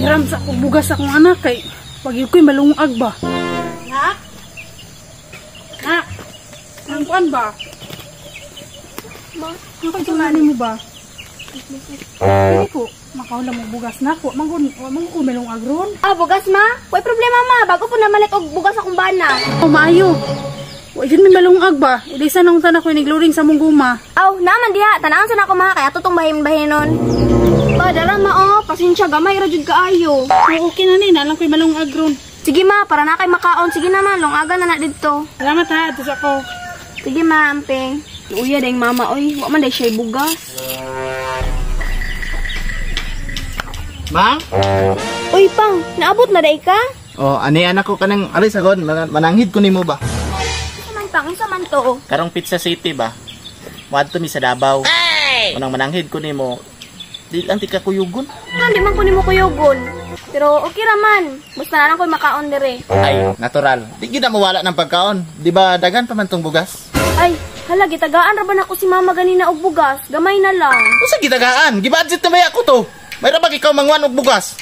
Hiram sa akong bugas akong anak kay wag yun ko'y malungag ba. Nak? Nak? Ang kuan ba? Ma, Ano kay tunani mo ba? Hindi ko makaulam mo bugas na ko. Mangun, wa man ko malungag ron. Ah, bugas, ma? Way problema, ma. Bago po namalit og bugas akong bana. O maayo. Wa jud may malungag ba? Ilisan ang tanak ko nigluring sa mong guma. Aw, naman diha. Tanaan sa nako, ma, kay ato tong bahin-bahinon. Pa, dara, ma, oh. Pasensya, gamay ra jud kaayo. O, okay na ni, nalang ko'y malungag ron. Sige, ma, para na kay makaon. Sige na, ma. Lungagan na na didto. Salamat ha, ato sa ako. Sige, ma, amping. Uya dayng mama, oy. Wa man day siya bugas. Ma? Uy, pang, naabot na day ka? Oh, ani anak ko kanang aray sagon, mananghid ko nimo ba? Unsa man, pang, unsa man to? Karong Pizza City ba? Moadto mi sa Davao. Hey! Unang mananghid ko nimo. Di lang ti ka kuyugon. Ano, di man ko nimo kuyugon. Pero okay ra man. Basta na lang ko'y makaon dire. Ay, natural. Di gyud na mawala ng pagkaon. Di ba daghan pa man tong bugas? Ay, hala, gitagaan ra ba nako si mama ganina og bugas? Gamay na lang. Unsa gitagaan? Gibudget na ba ako to? May ra ba ikaw mangwan og bugas?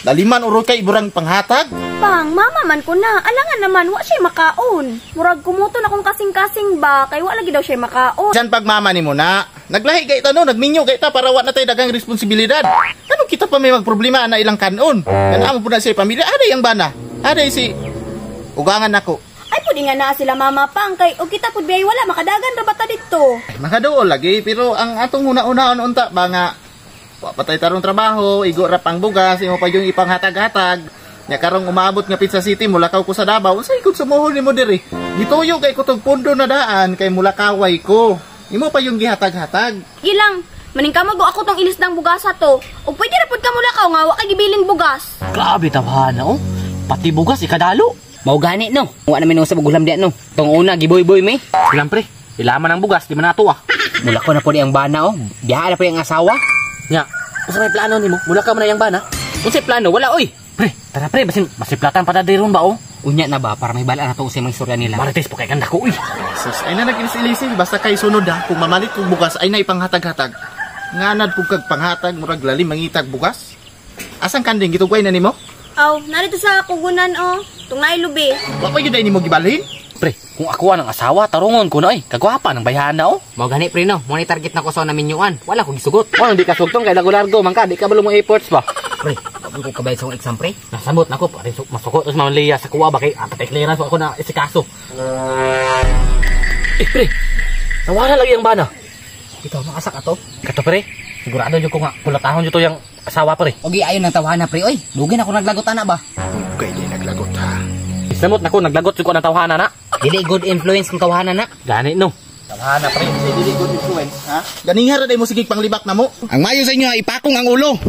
Laliman uro kay iburang panghatag? Pang, mama man ko na. Alangan naman, wa siya makaon. Murag kumuto na kong kasing-kasing ba, kay wa lagi daw siya makaon. Diyan pagmama nimo na. Naglahi kay ta no, nagminyo kay ta para wa na tay daghang responsibilidad. Ano kita pa may magproblema na ilang kanon? Kanamo pud na siya pamilya, aday ang bana. Aday si ugangan nako. Ay, pwede nga naa sila mama, pang, kay og kita pud biyay wala, makadagan ra ba ta didto? Ay, makaduol lagi pero ang atong una-unaon unta ba nga wa pa tay tarong trabaho, igo ra pang bugas, imo pa yung ipanghatag-hatag. Nya karong umaabot nga Pizza City, mulakaw ko sa Davao, unsay ikog sumuhon nimo diri? Gituyo kay kutog pundo na daan kay mulakaway ko. Imo pa yung gihatag-hatag. Gilang, maningkamot go ako tong ilis ng bugasa to. Og pwede ra pud ka mulakaw nga wa kay gibilin bugas. Grabe tawhana oh. Pati bugas ikadalo. Mao gani no. Wa na minusa og ulam diyan no. Tong una giboy-boy mi. Ilang pre, ilaman ang bugas di man nato ah. Mula ko na po ang bana oh. Biha na po ang asawa. Nya, unsa may plano nimo? Mula ka man na yang bana? Unsay plano? Wala oy. Pre, tara pre, basin masiplatan pa ta diron ba oh? Unya na ba para may bala na to usay mga istorya nila. Marites po kay ganda ko uy. Sus, ay na nag-ilis-ilisin basta kay sunod ha. Kung mamalit kog bugas ay na ipanghatag-hatag. Nganad pug kag panghatag murag lalim mangitag bugas. Asang kanding gitugway na nimo? Aw, narito sa kugunan oh. Tung nailubi. Wa pa gyud ay nimo gibalhin? Pre, kung ako ang asawa, tarungon ko na ay. Kagwapa ng bayhana oh. Mao gani pre no. Mo ni target na ko sa naminyuan. Wala ko gisugot. Oh, hindi ka sugtong kay largo-largo man ka, di ka balo mo efforts ba? Pre, wag ko kabayad sa akong exam pre. Nasamot na ko, pare masuko tapos Ma'am Leah sa kuwa ba kay patay clearance ako na isikaso. Eh pre, nawala lagi ang bana. Ito makasak ato. Kato pre, sigurado jud ko nga pulatahon jud to yang asawa pre. Ogi ayon ang tawhana pre oy. Dugay na ko naglagot ana ba. Kay di naglagot ha. Samot na ko naglagot jud ko ng tawhana na. Dili good influence kung tawhana na. Gani no. Tawhana pre. Dili good influence ha. Ganinga ra day mo sige panglibak namo. Ang mayo sa inyo ha, ipakong ang ulo.